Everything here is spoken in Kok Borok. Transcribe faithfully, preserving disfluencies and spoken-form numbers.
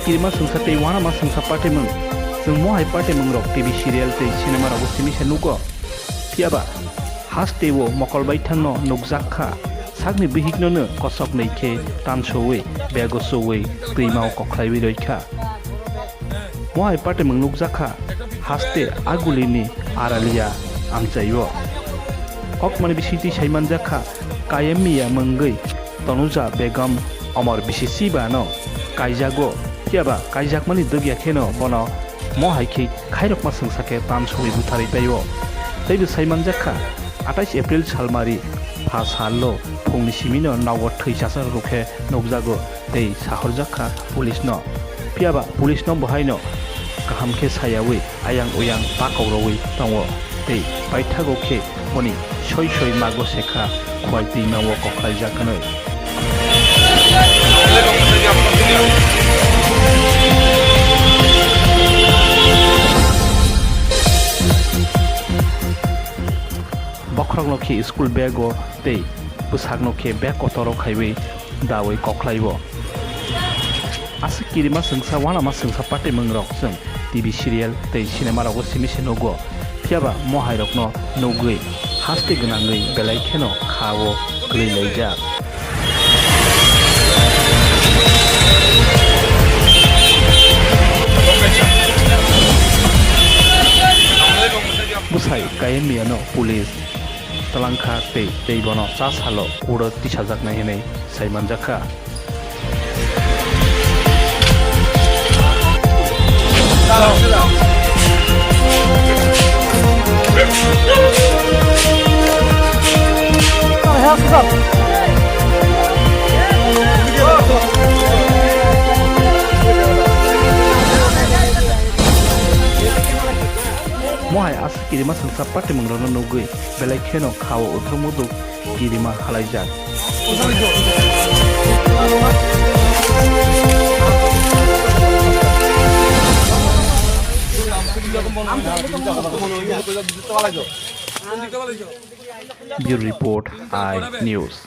Kirima sengsa tei uanama sengsa patimwng. Chwng mohai patimwng rok T V serial tei cinema rogo simi se nugo. Phiyaba hasteo mokol baithangno nukjak kha. Sakni bihiknono kosok nwi khe tansowi bego suwi twimao kokhlaiwi roi kha. Mohai patimwng nukjak kha haste agulini aralia amchaio. Kokmani bisingtwi saimanjak kha kayem miya mwngwi Tanuja Begum Omor bisi sibano kaijago, phiyaba kaijakmani dwgya kheno bono mohai khe khairokma sengsa khe tamsogwi butharwi paio. Teibo saimanjak kha, atais April salmari pha sallo phungni simino nogo thwi chasar rukhe nukjago tei sahorjak kha police no. Phiyaba police no bohaino kaham khe sayawi ayang uyang pakok rowi tongo tei paithago khe boni soi soi mago sekha khwai twima o kokhlaijak hwnwi. Bokhorokno khe school bag o tei bwsakno khe bag kotor o khaiwi dawi kokhlaibo. Aswk kirima sengsa uanama sengsa patimwng rok chwng T V serial tei cinema rogo simi se nugo. Phiyaba mohai rokno nugwi haste gwnangwi belai kheno kha o kwlwi laijak. Bwsai kayem miyano police twlangkha tei tei bono cha salo uro tisajaknai hwnwi saimanjakha. Mohai aswk kirima sengsa patimwng rokno nugwi belai kheno kha o uthuk muthuk kirima halaijak. Bureau Report, I News.